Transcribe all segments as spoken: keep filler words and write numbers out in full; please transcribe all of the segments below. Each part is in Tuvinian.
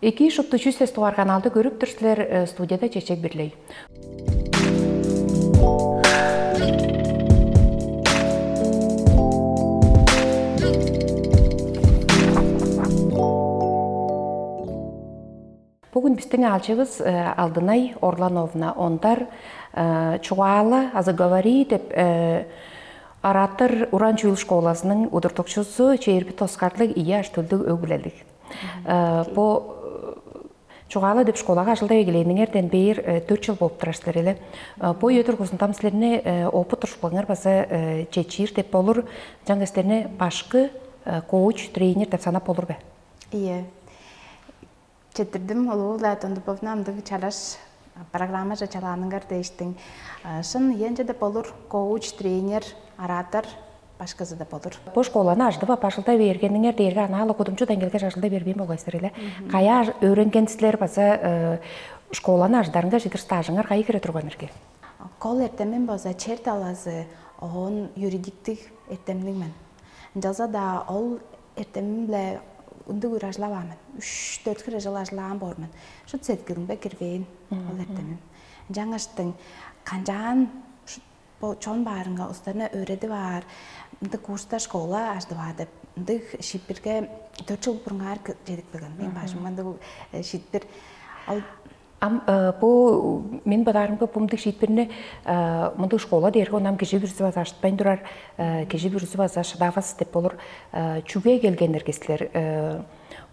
Эки шупту чүс эс дугаар каналды көрүп тур силер, э, студияда Чечек Бирлей. Бүгүн биздин аалчывыс, э, Алдынай Орлановна Ондар, э, «Чугаала азы говори» деп, э, оратор уран чүүл школазының удуртукчузу, чээрби тускарлыг ийи аштөлдүг өг-бүлелиг. Э, бо, э, «Чугаала» деп школага ажылдап эгелээниңерден бээр, э, дөрт чыл болуп турар силер эле. Э, бо үе дургузунда силерни, э, опыт турушкулуңар база, э, чечир деп болур. Жаңа силерни башкы, э, коуч, тренер деп санап болур бе? Ийе. Четтирдим, улуу-ла Дондуповна, ындыг чалаш программаже чалаанынгар дээштиң. Э, шын, ийенче деп болур, коуч, тренер, оратор, башкызы деп болур. Бо школаны ажыдып ап ажылдай бергениңер дээрге, анаалы кудумчудан келгеш ажылдай бербейн болгай силер эле. Каяа өөренген силер база, э, школаны ажыдарынга чедир стажыңар кайы хире турган ирги? Кол эртемим база чер талазы, оон юридиктиг эртемниг мен. Ынчалза-даа ол эртемим-биле ындыг үр ажылаваан мен. Үш-дөрт хире чыл ажылаан боор мен. Шут сеткилимге кирбээн ол эртемим. Ынчангаштың канчаан бо чон баарынга устарына өөредип аар, ындыг курстар, школа ажыдып аар деп, ындыг шиитпирге дөрт чыл бурунгаар чедип келген. Мен бажымга ындыг, э, шиитпир. Ол Ам, э, бу мен бодаарымга, бу мындыг шиитпирни, э, мындыг школа дээрге, ону ам кижи бүрүзү база ажытпайн турар, э, кижи бүрүзү база шыдавас деп болур. Э, чүге келген ирги силер? Э,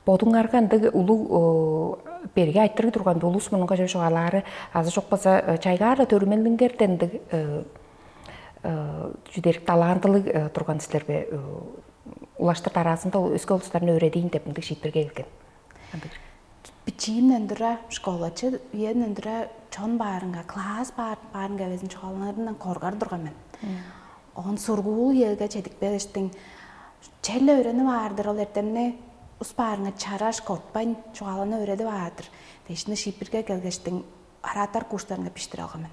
бодуңарга ындыг улуг, э, берге айтырыг турган бе, улус мурнунга чүве чугаалаары, азы чок болза, э, чайгаар-ла төрүмелиңерден ындыг, э, э, чүдерик талантылыг, э, турган силер бе? Э, улаштыр дараазында ол өске улустарны өөредиин деп мындыг шиитпирге келген. Бичиимден тура, школачы үемден тура чон баарынга, класс баар-, баарынга безин чугаалаарындан коргар турган мен. Оон сургуул үеге чедип келгештиң, черле өөренип аар-дыр ол эртемни, ус баарынга чараш, кортпайн чугааланы өөредип аар-дыр дээштиң, шиитпирге келгештиң, оратор курстарынга биштирип алган мен.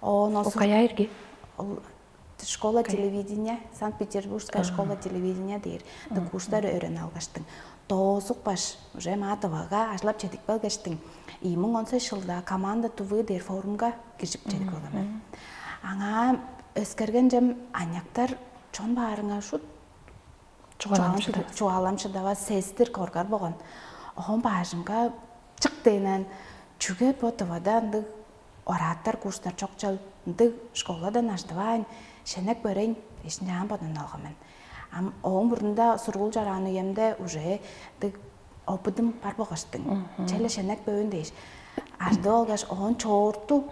Оон ол Ол сур-, каяа ирги? Ол школа телевидения, Санкт-Петербургская школа телевидения дээр. Ды курстар өөренип алгаштың. Доозук баш, уже маа Тывага ажылап чедип келгештиң. Ийи муң он сес чылда «Команда Тувы» дээр форумга киржип чедип келген мен. Аңаа өскерген чем аныяктар чон баарынга шут Чугаалам чугаалам шыдавас. Чугаалам шыдавас, сестир коргар болган. Оон бажымга чык дээнен, чүге бо Тывада ындыг оратор курстар чок чыл, ындыг школадан ажыдываайн, шенек бөрейн дээшин чаан бодан алган мен. Ам ооң мурнунда сургуул чораан үемде уже ындыг опыдым бар болгаштың. Челе шенек бөөн дээш. Ажыдып алгаш, оон чоорту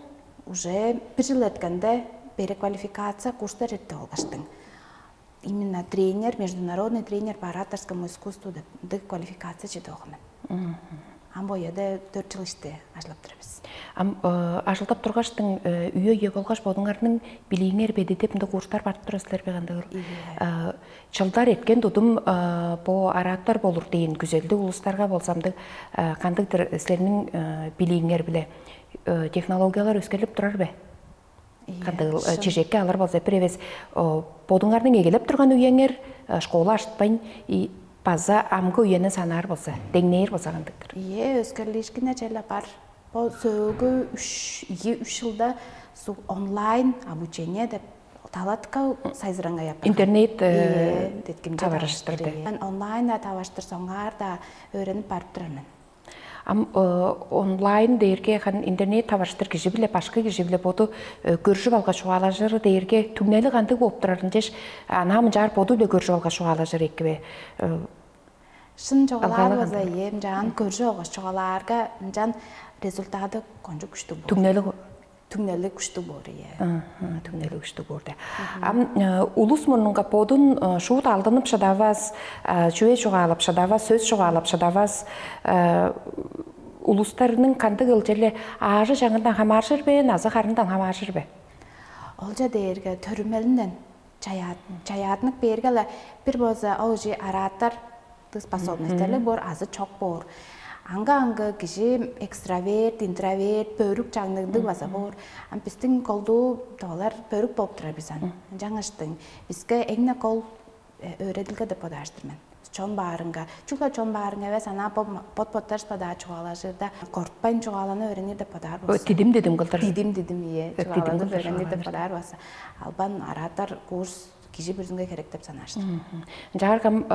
уже бир жыл эрткенде переквалификация курстар эртип алгаштың. Именно тренер, международный тренер по ораторскому искусству деп ындыг квалификация чедип алган мен. Ам бо үеде дөрт жыл ишти ажылдап тур бис. Ам ажылдап тургаштың үе үе болгаш бодуңарның билииңер бедидеп ында курстар барып тура силер бе кандыгыл? Чылдар эткен тудум бо оратор болур дейин күзелдиг улустарга болсамдыг кандыгдыр силерниң билииңер биле технологиялар өскерлип турар бе? Кандыгыл чижекке алыр болза бир эвес бодуңарның эгелеп турган үеңер школа аштпайн база амгы үени санаар болза, деңнээр болза кандыктыр? Ие, өскерлиишкине черле бар. Бо сөөгү үш ийи үч жылда онлайн обучение деп талатка сайзыраңгай апарган. Интернет теткимче таварыштырды. Мен онлайн да таваштыр соңгаар да өөренип барып турар мен. Ам онлайн дээрге хан интернет таварыштыр кижи биле башкы кижи биле боду көрүшүп алгаш чугаалажыры дээрге түңнели кандыг болуп турарын дээш, ана мынчаар боду биле көрүшүп алгаш чугаалажыр эки бе? Шын чугаалаар болза, эм жаан көрүшүп алгаш чугаалаарга ынчан результаты кончуг күштүг болур. Түңнели түңнели күштүг боор ие. Түңнели күштүг боор да. Ам улус мурнунга бодун шуут алдынып шыдавас, чүве чугаалап шыдавас, сөз чугаалап шыдавас улустарның кандыг ылчеле аажы жаңындан хамааржыр бе, азы харындан хамааржыр бе? Олча дээрге төрүмелинден чаяат чаяатынып бээрге-ле бир болза ол уже оратор способностьтерлиг боор азы чок боор. Аңгы-аңгы кижи экстраверт, интроверт, бөрүк чаңныгдыг база боор. Ам биздин колдуу тавалар бөрүк болуп турар биз аны. Жаңыштың бизге эң-не кол өөредилге деп бодааштыр мен. Чон баарынга, чүгле чон баарынга эвес, ана бот-боттарышпа-даа чугаалажырда, кортпайн чугааланы өөренир деп бодаар болза. Дидим дидим кылдыр. Дидим дидим ие. Чугааланы өөренир деп бодаар болза. Албан оратор курс кижи бүрүзүнге керек деп санааштыр. Жааргам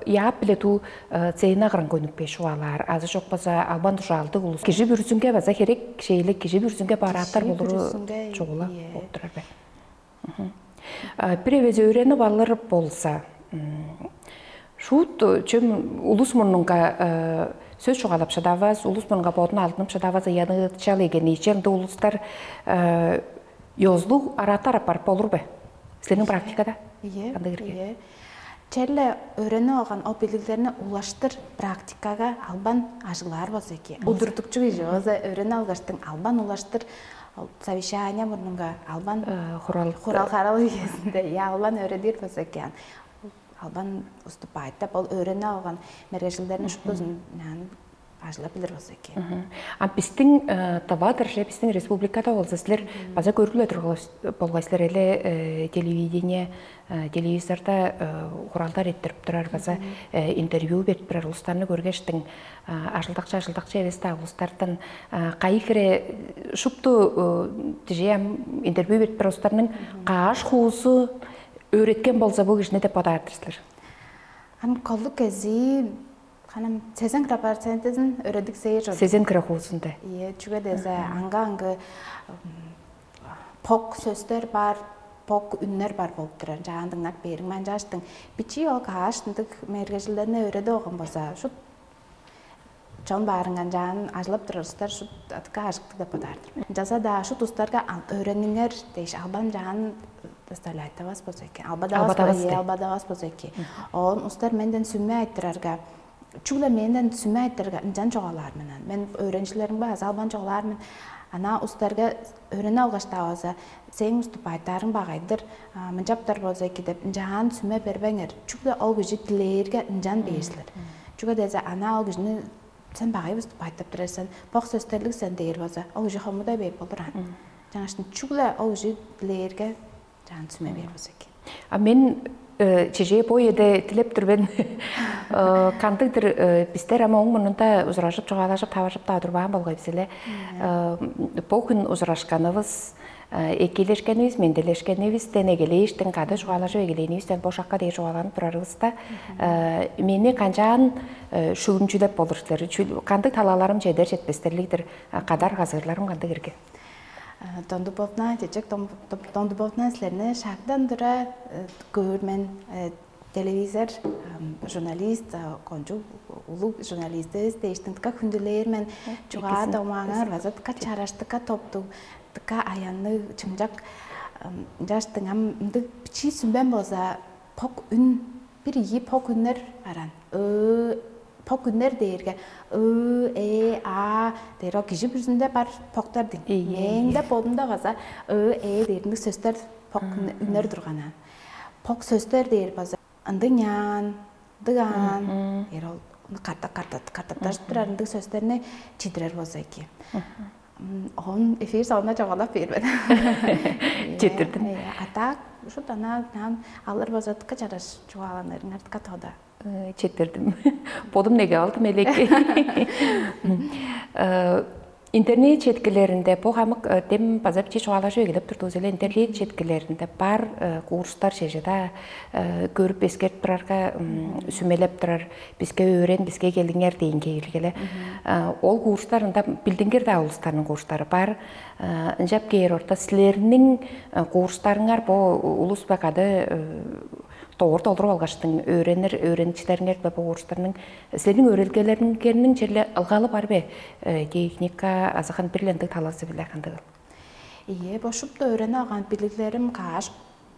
яап биле туу цейна кырын көнүкпе шуалаар азы жок болза албан дужаалдык улус кижи бүрүзүнге база керек шейле кижи бүрүзүнге барааттар болуру чугула болуп турар бе? Бир эвези өөренип алыр болза, шуут чүм улус мурнунга сөс чугаалап шыдавас, улус мурнунга бодун алдынып шыдавас ыянычал эген ичелинде улустар ёзулуг араттар апарып болур бе? Силерниң практикада? Ие, ие. Черле өөренип алган о билиглерни улаштыр практикага албан ажыглаар болза эки. Удуртукчу кижи болза өөренип алгаштың албан улаштыр совещание мурнунга албан хурал хурал харал үезинде я албан өөредир болза экен. Албан уступает деп ол өөренип алган мергежилдерин шуптузун ажылап билир болза экен. А биздин тывадыр же биздин республикада болза силер база көрүп эле турган болгай силер эле телевидение телевизорда хуралдар эрттирип турар база интервью берип турар улустарны көргештиң ажылдакчы ажылдакчы эвес да улустардан кайы хире шупту тиже ам интервью берип турар улустарның кааш хуузу өөреткен болза бул кижини деп бодаар-дыр силер. Ам колдук кезии ханам сезен процентизин өөредик сейир жок. Сезен кыра хуузунда. Ие, чүге дезе анга аңгы пок сөстер бар, пок үннер бар болуп турар. Жаан дыңнап бериң мен жаштың. Бичи ол кааш ындык мергежилдерне өөредип алган болза, шут чон баарынган жаан ажылап турар устар шут атка ажыктык деп бодаар. Жаза да шут устарга өөрениңер дээш албан жаан доставлять табас болза экен. Албадавас Албадавас болза экен. Албадавас болза экен. Оон устар менден сүмме айттырарга чүгле менден сүмме айттырарга ынчан чогалаар мен. Мен өөренчилеримге азалбан чогалаар мен. Ана устарга өөрене алгаштааваза сээң уступайтаарың багайдыр, мынчаптар болза эки деп ынчаан сүме бербеңер. Чүгле ол кижи дилээрге ынчан бээр силер. Чүге дезе ана ол кижини сен багай уступайтап турар сен, бок сөстерлиг сен дээр болза, ол кижи хомудай бээп болур аан. Жаңаштын чүгле ол кижи дилээрге жаан сүме бээр болза эки. А мен чеже бо эде тилеп тур мен. Кандыгдыр бистер ама оң мурнунда узуражып, чугаалажып, таважып даа турбаан болгай бис эле. Бо хүн узурашканыбыз, экийлешкенивис, менделешкенивистен эгелээштен кады чугаалажып эгелээнивистен бо шакка дээр чугааланып турарывыста мени канчаан шүгүнчүлеп болур силер? Кандыг талааларым чедер четпестерлигдир? Кадар казыырларым кандыг эрге? Дондубовна, чечек Дондубовна силерни шагдан тура көөр мен. Телевизор, журналист, кончуг улуг журналистивис дээштиң дыка хүндүлээр мен. Чугаа домааңар база дыка чараштыкка топтуг, дыка аянныг, чымчак жаштың ам ындыг бичии сүмбен болза пок үн, бир ийи пок үннер баран. Ыы, пок үннер дээрге ыы, ээ, аа дээр ол кижи бүрүзүнде бар поктар дейн. Мээңде бодумда база ыы, ээ дээрдиң сөстер пок үннер турган. Пок сөстер дээр база ындыг няан, дыгаан, эр ол катап катап катапташып турар ындыг сөстерни чидирер болза эки. Он эфир соонда чогалап бербедим. Четирдим. А так шут ана нам алыр болза дыка жараш чугааланырыңар дыка тода. Четирдим. Бодум неге алдым элеки. Интернет четкилеринде бу хамык дем база бичи чугаалажып эгелеп турдувус эле интернет четкилеринде бар курстар чеже-даа көрүп эскерип турарга сүмелеп турар биске өөрен биске келиңер дейин кегилгеле. Ол курстар ында билдингер-даа улустарның курстары бар. Ынчап кээр орта силерниң курстарыңар бу улус бе кады доор долдуруп алгаштың өөренир өөренчилериңер бе бу курстарның силерниң өөрелгелериңерниң черле ылгалы бар бе? Техника азы кан бир ындыг талазы биле кандыгыл? Ийе, бо шупту өөренип алган билиглерим кааш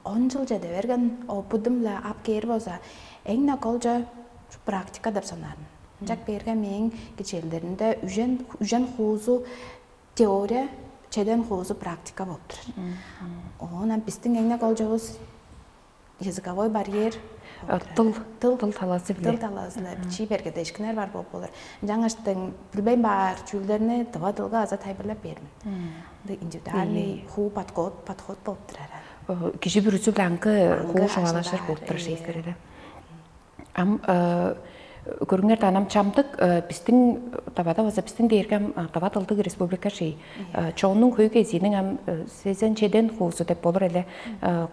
он жыл чеде берген опыдым-ла ап кээр болза, эң-не колчо практика деп санаарым. Ынчак берге мээң кичээлдеримде үжен үжен хуузу теория, чеден хуузу практика болуп турар. Оон ам биздин эң-не колчобус языковой барьер. Тыл тыл тыл талазы биле. Тыл талазы-ла бичии бергедешкинер бар болуп болур. Жаңаштың билбейн баар чүүлдерни дыва дылга аза тайбырлап бермин. Ынды индивидуальный хуу подход подход болуп турар. Кижи бүрүзү аңгы хуу шуңалашыр болуп турар шейлер эле. Ам көрүңер даан, ам чамдык биздин Тывада база, биздин дээрге ам Тыва дылдыг республика шей. Чоннуң хөй кезииниң ам сезен чеден хуузу деп болур эле,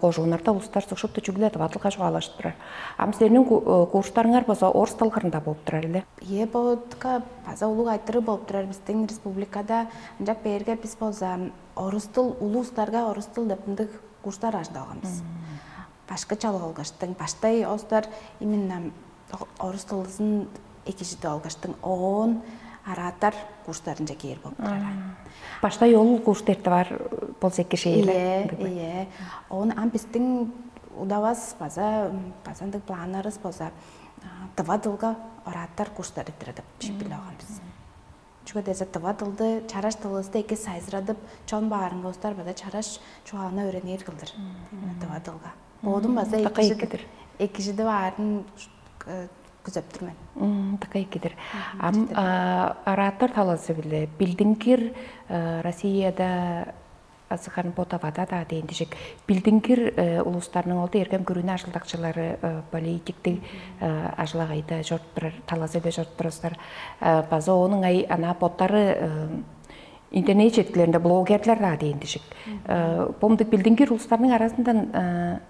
кожууннарда улустар шупту чүгле тыва дылга чугаалашып турар. Ам силерниң курстарыңар база орус дыл кырында болуп турар эле. Е, бодка база улуг айтырыг болуп турар биздин республикада. Ынчак бээрге биз болза орус дыл, улустарга орус дыл деп ындыг курстар ажыдып алган бис. Башкы чалып алгаштың, баштай остар именно орус дылызын экижиде алгаштың, оон оратор курстарынче кээр болуп турар. Баштай ол курс эртип аар болза эки шейле. Ие, ие. Оон ам биздин удавас база база ындыг планнарыбыз болза тыва дылга оратор курстар эртире деп шип билип алган бис. Чүге дээзе тыва дылды, чараш дылыбызды эки сайзырадып, чон баарынга устар база чараш чугааны өөренир кылдыр. Именно тыва дылга. Боодум база Такай экижиди экидир. Экижиди баарын күзөптүр мен. Такай экидир. Ам оратор талазы биле билдингир Россияда азы харын бо тавада-даа дээн дижик билдингир улустарның олду эргем көрүүнү ажылдакчылары, политиктиг ажылагайда чоруппурар, талазы эле чоруппурустар. База оонуң ай ана боттары интернет четкилеринде блогерлер-даа дээн дижик. Бомдук билдингир улустарның арасындан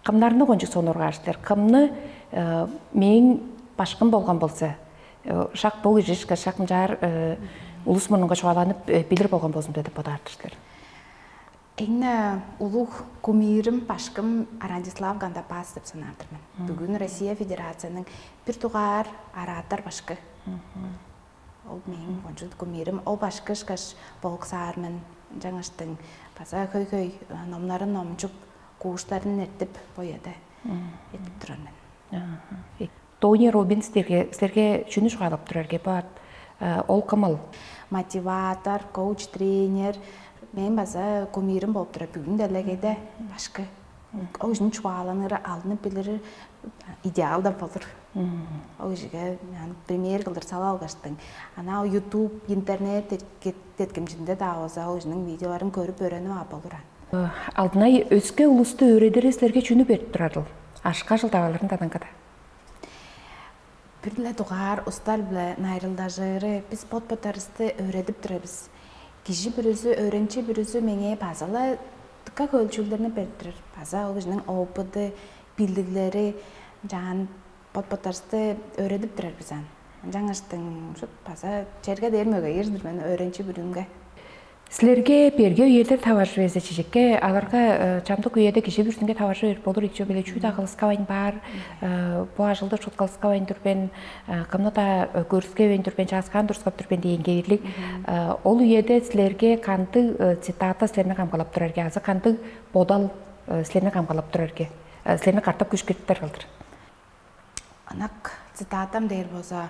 кымнарны кончук сонургааштылар, кымны мээң башкым болган болза, шак бо кижи ышкаш шак ынчаар улус мурнунга чугааланып билир болган болзумда деп бодаар-дыр силер. Эң улуг кумирим башкым Аранчислав Гандапас деп санаар-дыр мен. Бүгүн Россия Федерацияның бир дугаар оратор башкы. Ол мээң кончуг кумирим. Ол башкы ышкаш болуксаар мен, жаңыштың база хөй-хөй номнарын номчуп, кууштарын эртип бояда этип турар мен. Тони Роббинс дерге силерге чүнү чугаалап турар гепаат? Ол кымыл? Мотиватор, коуч, тренер. Мен база кумирим болуп турар бүгүн делегейде башкы. Ол кижиниң чугааланыыры, алынып билири идеал да болур. Ол кижиге пример кылдыр сала алгаштың. Ана YouTube, интернет теткимчинде даа болза ол кижиниң видеоларын көрүп өөренип ап болур. Алдынай өске улусту өөредири силерге чүнү берип турарыл? Ашка жылдаваларын дадаңгада. Бир-ле дугаар устар-биле найрылдажыры бис бот-боттарывысты өөредип турар бис. Кижи бүрүзү, өөренчи бүрүзү меңээ база-ла дыка хөөлчүүлдерни берип турар. База ол кижиниң опыты, билиглери, жаан бот-боттарывысты өөредип турар бис ан. Ынчангаш база черге дээр мөге кирдир мен өөренчи бүрүнге. Силерге берге үелер таваржы берзе чижекке, аларга чамдык үеде кижи бүрүзүнге таваржы берип болур ийик чүве чүү-даа кылыскавайн баар, бу ажылды шут кылыскавайн турбен, кымны-даа көрүскевейн турбен, чааскаан турускап турбен дээнге бирлик. Ол үеде силерге кандыг цитата силерни камгалап турарга азы кандыг бодал силерни камгалап турарга, силерни катап күшкүртүптер кылдыр? Ынак цитатам дээр болза,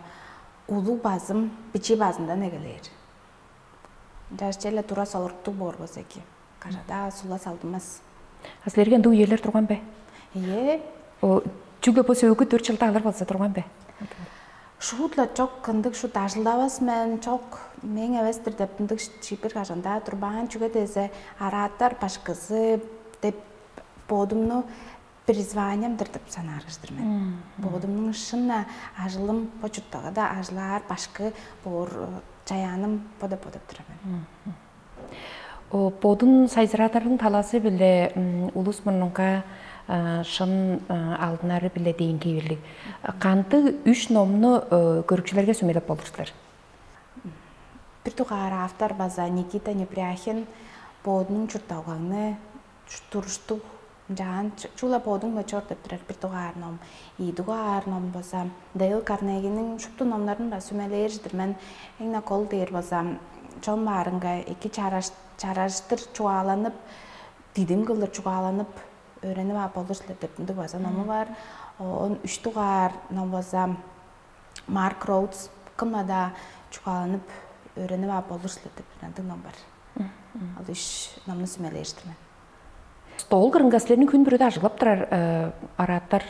улуг базым бичи базындан эгелээр. Жаш челе тура солуруктуг боор болза эки. Кажада сула салдымас. А силерге ындыг үелер турган бе? Ие. Чүгле бо сөөгү төрт жылда алыр болза турган бе? Шуут-ла чок кындыг шут ажылдавас мен, чок мээң эвес-тир деп ындыг шиипир кажанда турбаан, чүге дээзе араатар башкызы деп боодумну призванием-дир деп санаар кижи-дир мен. Бодумнуң шынна ажылым бо чурттагада ажылаар башкы боор чаяным бо деп бодоп турар мен. Бодун сайзырадарның талазы биле улус мурнунга шын алдынары биле дээн киирлиг. Кандыг үш номну көрүкчүлерге сүмелеп болур силер? Бир дугаар автор база Никита Непряхин боодунуң чуртталгаңны туруштуг ынчаан чула боодуң бачор деп турар бир дугаар ном. Ийи дугаар ном база Дейл Карнегиниң шупту номнарын база сүмелээр-дир мен. Эң кол дээр база чон баарынга эки чараш чараштыр чугааланып, дидим кылдыр чугааланып, өөренип ап болур силер деп ындыг база ному бар. Он үч дугаар ном база Марк Роудс кымнада чугааланып, өөренип ап болур силер деп ындыг ном бар. Ал үш номну сүмелээштим мен. Стол кырынга силерниң күн бүрүдө ажыглап турар оратор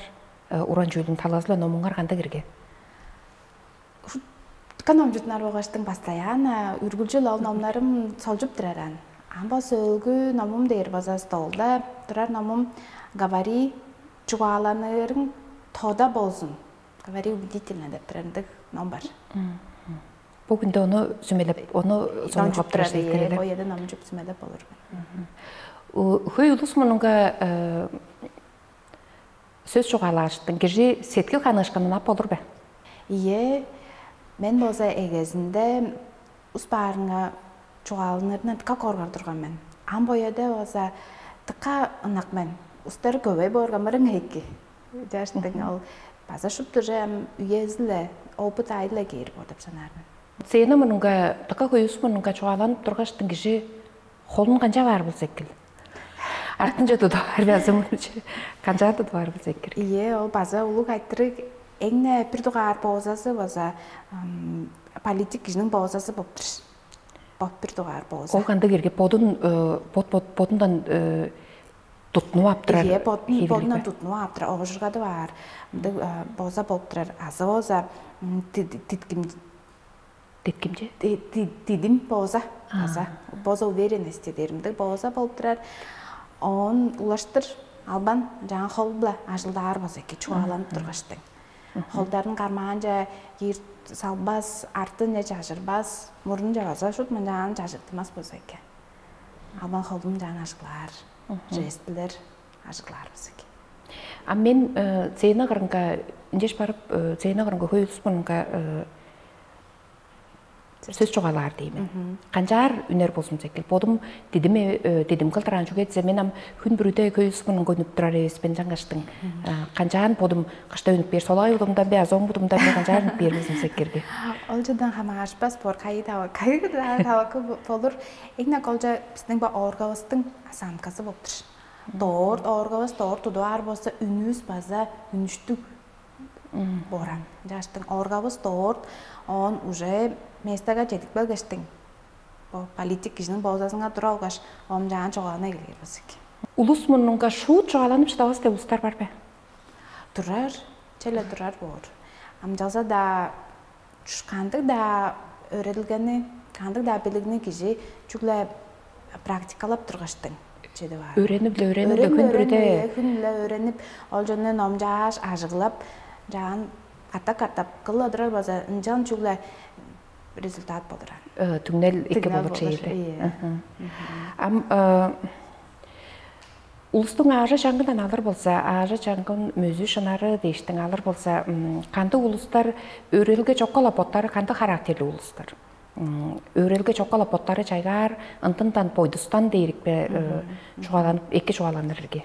уран чүүлүн талазыла номуңар кандай кирген? Ушутка номчутунар болгаштың постоянно үргүлчүл ол номнарым солчуп тураран. Ам бо сөөлгү номум дээр база столда турар номум «Говори, чугааланыырың тода болзун» Говори убедительно деп турар ындыг ном бар. Бу күндө ону сүмелеп, ону Ном сонургап чуп турар турар, ие, эртерелер. Бо ерде ном чуп сүмелеп болур. Хөй улус мунунга сөс чугаалааштың кижи сеткил ханыышкынын ап болур бе? Ие, мен болза эгезинде ус баарынга чугаалынырынан дыка коргар турган мен. Ам бо ерде болза дыка ынак мен. Устары көбөй боорга мырың эки. Жаштың ол база шупту же ам үезиле опыт айле кээр боор деп санаар мен. Сени мурнунга, дыка хөй улус мурнунга чугааланып тургаштың кижи холун канча баар болза экил? Артынча тудуп аар бе азы мурнунча? Канчаар тудуп аар болза экил? Ие, ол база улуг айтырыг. Эң-не бир дугаар боозазы база политик кижиниң боозазы болуп тур. Бот бир дугаар бооза. Ол кандыг эрге бодун бот бот бодундан тутнуп аптырар. Ие, бодун бодундан тутнуп аптырар, оожургады баар. Мындыг бооза болуп турар. Азы бооза титким Деткимче? Дидим бооза. База бооза уверенности дээрим мындыг бооза болуп турар. Оон улаштыр албан жаңа хол-биле ажылдаар болза эки чугааланып тургаштың. Холдарын кармаанча киир салбас, артынча чажырбас, мурнунча база шут мынчаан чажыртынмас болза экен. Албан холдум жаан ажыглаар, жестилер ажыглаар болза экен. А мен цена кырынга инчеш барып, цена кырынга хөй улус мурнунга сөс чугаалаар дейм мен. Канчаар үнер болзумза экил? Бодум дидим дидим кылдыран чүге дизе мен ам хүн бүрүдө көй ус мурнунга үнүп турар эвес мен жаңгаштың. Канчаан бодум кышта үнүп бээр, солай удумдан бе, азон будумдан бе, канчаар үнүп бээр болзумза эккерге? Ол чудан хамаарышпас боор, кайы дава кайы дава болур. Эң-не колча биздин бо ооргабыстың осанкасы болуп тур. Доор ооргабыс доор тудуп аар болза, үнүбүс база үнүштүг бооран. Жаштың ооргабыс доор, оон уже местага чедип келгештиң. Бо политик кижиниң боозазынга тура алгаш, оом жаан чогаана келгер базык. Улус мурнунга шуут чугааланып шыдавас деп улустар бар бе? Турар, челе турар боор. Амчалза-даа кандыг-даа өөредилгени, кандыг-даа билигни кижи чүгле практикалап тургаштың чеди баар. Өөренип-ле, өөренип-ле, Өөренип, хүн бүрүдө. Өөренип, хүн-ле өөренип, ол жөнүнөн номчааш, ажыглап, жаан катап-катап кылып одурар база ынчан чүгле результат болур. Түңнел эки Түңнел болур болур, чейди. Ие. Ам улустуң аажы чаңгыдан алыр болза, аажы чаңгын мөзү шынары дээштиң алыр болза, кандыг улустар өөрелге чоккула боттары кандыг характерлиг улустар? Өөрелге чоккула боттары чайгаар ынтындан бойдустан дээрикпе чугааланып, эки чугааланыр ирги.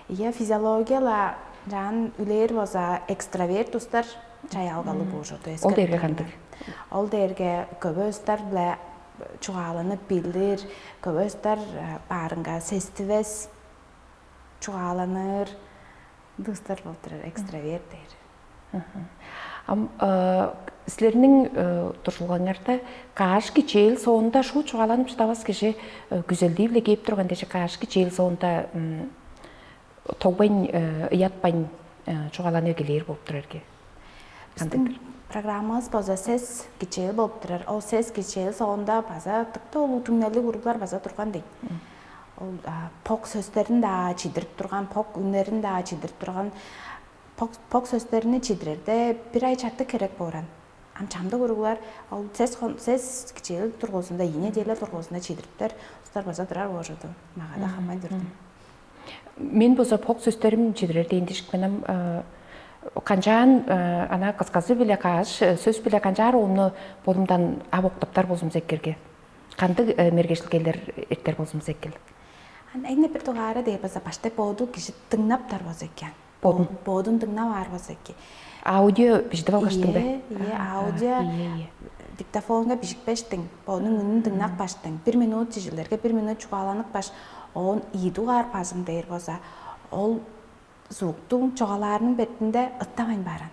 Ие, физиологияла жаан үлээр база экстраверт устар чаяалгалы буужуду. Ол дээрге кандыг? Ол дээрге көбө устар биле чугааланып билир, көбө устар баарынга сестивес чугааланыр дустар болуп турар, экстраверт дээр. Ам силерниң дуржулгаңарда кааш кичээл соонда шуу чугааланып шыдавас кижи күзелдии-биле кээп турган дээш, кааш кичээл соонда тогбайн ыятпайн чугааланып эгелээр болуп турар экен. Биздин программабыз база сес кичээл болуп турар. Ол сес кичээл соонда база тыпты ол түңнелдиг уруглар база турган дейт. Ол пок сөстерин даа чидирип турган, пок үннерин даа чидирип турган, пок, пок сөстерини чидирерде бир ай чартык керек бооран. Ам чамдык уруглар ол сес сес кичээл тургузунда, ийне деле тургузунда чидириптер устар база турар оожуду. Мага да хамай турдум. Мен база пок сөстерим чидирер дейин дишик менен канчаан ана кысказы биле кааш сөс биле канчаар ону бодумдан ап октаптар болзумза эккерге. Кандыг мергежилгелер эртер болзумза эккел? Ан эң бир дугаары дээр база баштай боду кижи дыңнаптар болза экен. Бодун. Бодун дыңнап аар болза экен. Аудио биждип алгаштың бе? Ие, ие, аудио диктофонга бижикпештиң. Бодунуң үнүн дыңнап баштың. Бир минут сижилерге бир минут чугааланып баш. Оон ийи дугаар базым дээр болза, ол звуктуң чугаалаарының бетинде ыттавайн бааран.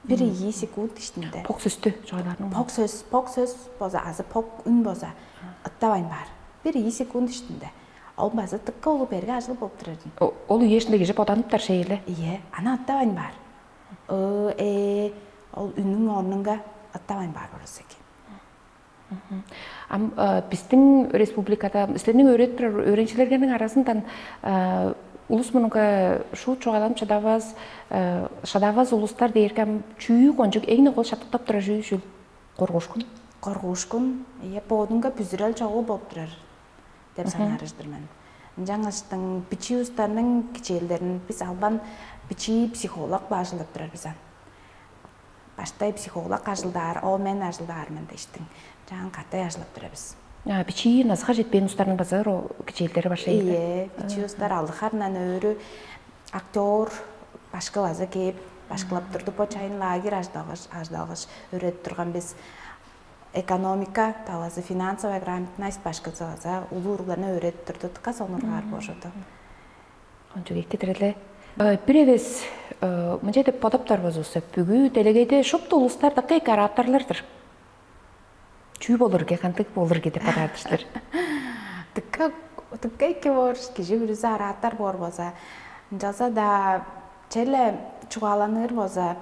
Бир ийи секунд иштинде. Пок сөстү чугаалаарның. Пок сөс, пок сөс болза азы пок үн болза ыттавайн баар. Бир ийи секунд иштинде. Ол база тыкка улуг берге ажыл болуп турар. Ол үешинде кижи боданыптар шейле. Ие, аны ыттавайн баар. Ы, э, ол үнүң орнунга ыттавайн баар болур экен. Ам биздин республикада силерниң өөредип турар өөренчилердерниң арасындан Улус мурнунга шуут чугааланып шыдавас, шыдавас улустар дээрге ам чүү кончуг эң кол шаптыктап турар чүү чүл? Коргуушкун. Коргуушкун, ие, боодунга бүзүрел чогул болуп турар деп санаарыждыр мен. Ынчангаштың бичии устарның кичээлдерин бис албан бичии психолог-ла ажылдап турар бис ан. Баштай психолог ажылдаар, ол мен ажылдаар мен дештиң. Жаан катай ажылдап турабыз. А, бичии назга жетпээн устарның база ро кичээлдери баштай. Ие, бичии устар алдыхарынан өөрү актер башкы база кээп башкылап турду. Бо чайын лагерь аждалгыш аждалгыш өөредип турган биз. Экономика талазы, финансовая грамотность башкызы база улуу уругларны өөредип турду. Тыка сонургаар божуду. Ончуг эки тиреле. Бир эвес мынча деп бодоптор болзувусса, бүгү делегейде шупту улустар дыка эки араатарлар-дыр. Чүү болурге, кандыг болурге деп бодаар-дыр силер? Дыка дыка эки боор, кижи бүрүзү араатар боор болза, ынчалза-даа черле чугааланыр болза,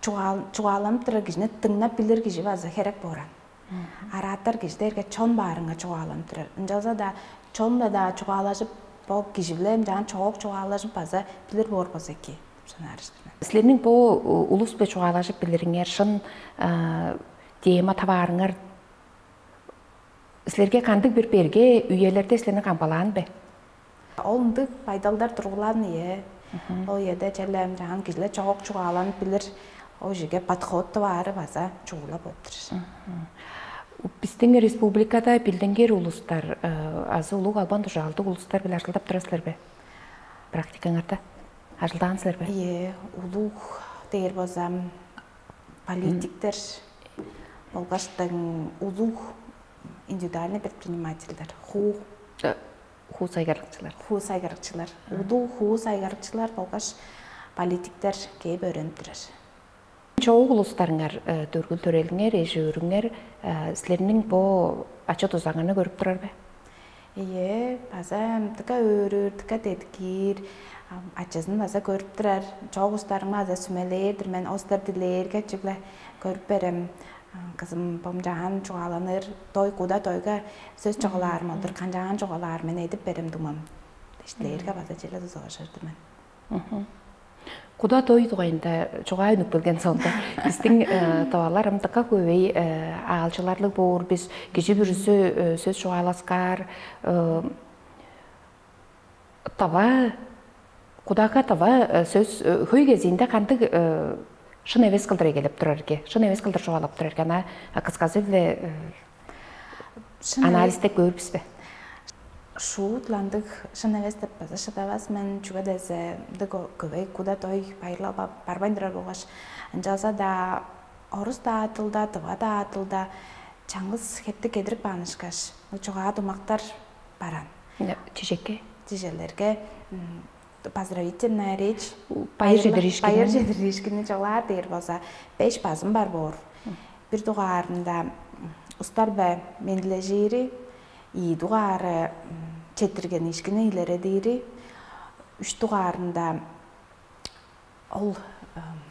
чугаал- чугааланып турар кижини дыңнап билир кижи база херек бооран. Араатар кижи дээрге чон баарынга чугааланып турар. Ынчалза-даа чон-биле-даа чугаалажып, бо кижи-биле ынчаан чоок чугаалажып база билир боор болза эки деп санаар-дыр мен. Силерниң бо улус-биле чугаалажып билириңер, шын тема таваарыңар силерге кандыг бир берге үелерде силерни камгалаан бе? Ол ындыг байдалдар тургулаан ие. Ол үеде черле ынчаан кижилер чоок чугааланып билир, ол жерге подход тываары база чугула болуп турар. Биздин республикада билдингер улустар азы улуг албан дужаалдыг улустар биле ажылдап турасыздар бе? Практикаңарда ажылдаан силер бе? Ие, улуг дээр болзам, политиктер болгаш улуг индивидуальный предпринимательдер, хуу Хуу сайгарыкчылар. Хуу сайгарыкчылар. Улуу хуу сайгарыкчылар болгаш политиктер кээп өөренип турар. Чоок улустарыңар, дөргүл төрелиңер, эш өөрүңер силерниң бо ачы дузаңарны көрүп турар бе? Ие, база дыка өөрүр, дыка деткиир, ачызын база көрүп турар. Чоок улустарыңар база сүмелээр-дир мен, остар дилээрге чүгле көрүп берем. Кызым бомчаан чугааланыр, дой куда дойга сөс чугаалаар молдур, канчаан чугаалаар мен эдип берем думам. Дештилээрге база черле дузугажырдым мен. Куда дой дугайында чугаа үнүп келген соонда, биздин товалар ымдыкка көбей аалчыларлыг боор, биз кижи бүрүзү сөс чугааласкаар, тыва, кудага тыва сөс хөй кезиинде кандыг шын эвес кылдыр эгелеп турар эрге, шын эвес кылдыр чугаалап турар эрге, ана кысказы-биле анализ деп көөр бис бе? Шуутландыг шын эвес деп база шыдавас мен, чүге дээзе ындыг көбей куда дой байырлал барбайн турар болгаш, ынчалза-даа орус-даа тылда, тыва-даа тылда чаңгыс хепти кедирип баан ышкаш, чугаа думактар баран. Чижекке? Чижелерге поздравительная речь, байыр чедириишкини, байыр чедириишкини чугаалаар дээр болза, беш базым бар боор. Бир дугаарында устар бе мендилежири, ийи дугаары четтиргениишкини илередири, үч дугаарында ол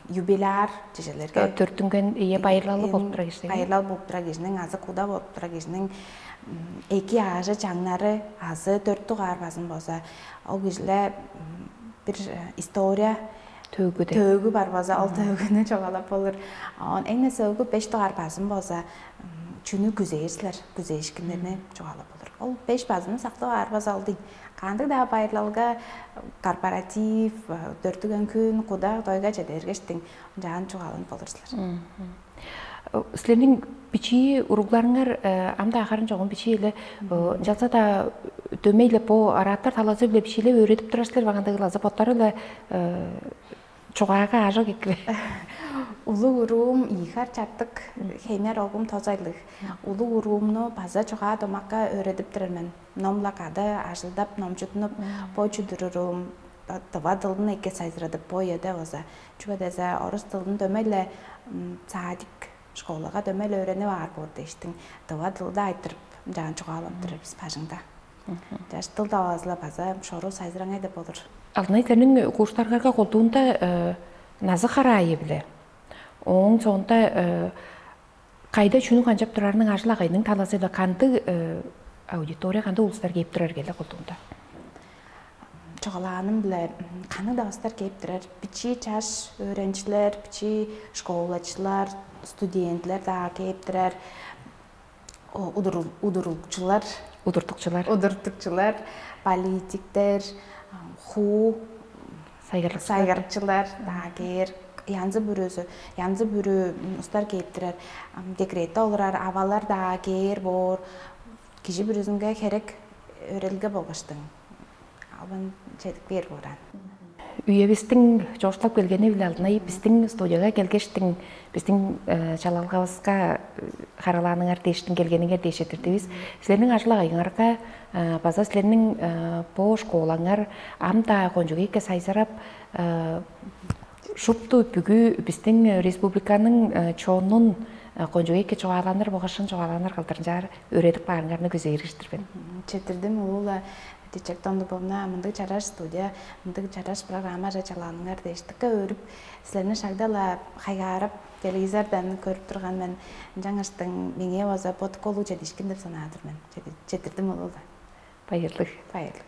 юбиляр чижелерге төртүнген ие байырлалы болуп тура кижиниң, байырлал болуп тура кижиниң азы куда болуп тура кижиниң эки аажы чаңнары азы төрт дугаар базын болза, ол кижилер бир история төөгү төөгү бар болза, ол төөгүнү чугаалап болур. Он эң сөөгү беш дугаар базын болза, чүнү күзээр силер, күзээшкиннерни чугаалап болур. Ол беш базын сактап аар база алдыйн. Кандыг-даа байырлалга корпоратив, дөртүген күн куда дойга чедергештиң, ынчаан чугааланып болур силер. Силерниң бичии уругларыңар ам-даа харын чогум бичии эле, ынчалза-даа дөмей-ле бо арааттар талазы-биле бичиилеп өөредип турар силер багандыгыл азы боттары-ла чугаага аажок экиле? Улуг уруум ийи хар чартык, хеймер огум тозайлыг. Улуг уруумну база чугаа домакка өөредип турар мен. Номла кады ажылдап, номчутунуп, бо чүдүрүрүм тыва дылын эки сайзырадып, бо ыяда база. Чүге деза орус дылын дөмей-ле садик, школага дөмей-ле өөренип аар боор дээштиң, тыва дылда айтырып, ынчаан чугаалап турар бис бажыңда. Жаш дыл даваазыла база шору сайзыраңай деп болур. Алдынай, сениң курстарыңарга колдуунда назы хараайы биле. Ооң соонда кайда чүнү канчап турарының ажыл агайның талазы биле кандыг аудитория, кандыг улустар кээп турар келе колдуунда? Чогалааным-биле каны-даа улустар кээп турар. Бичии чаш өөренчилер, бичии школачылар, студентлер-даа кээп турар. Удуругчулар, удуртукчулар, удуртукчулар, политиктер, хуу сайгарлыкчылар, сайгарлыкчылар-даа кээр. Янзы бүрүзү, янзы бүрү устар кээп турар. Декретте олурар авалар-даа кээр боор. Кижи бүрүзүнге херек, өрелге болгаштың албан чедип кээр бооран. Үйевистиң чоокшулап келгени-биле алдынай биздиң студияга келгештиң, биздиң чалалгавыска харалааныңар дээштиң, келгениңер дээш четтирдивис. Силерниң ажыл-агыйыңарга база силерниң бо школаңар ам-даа кончуг эки сайзырап, шупту бүгү биздиң республиканың чонун кончуг эки чугааланыр болгаш шын чугааланыр кылдырынчаар өредип каарыңарны күзээриштир мен. Четирдим улуула. Чечек Дондубовна, мындыг чараш студия, мындыг чараш программаже чалааныңар дээштикке өөрүп, силерни шагда-ла хайгаарап, телевизордан көрүп турган мен. Ынчангаштың меңээ база бодук олуу чедишкин деп санаадыр мен. Четирдим улуула. Байырлыг. Байырлыг.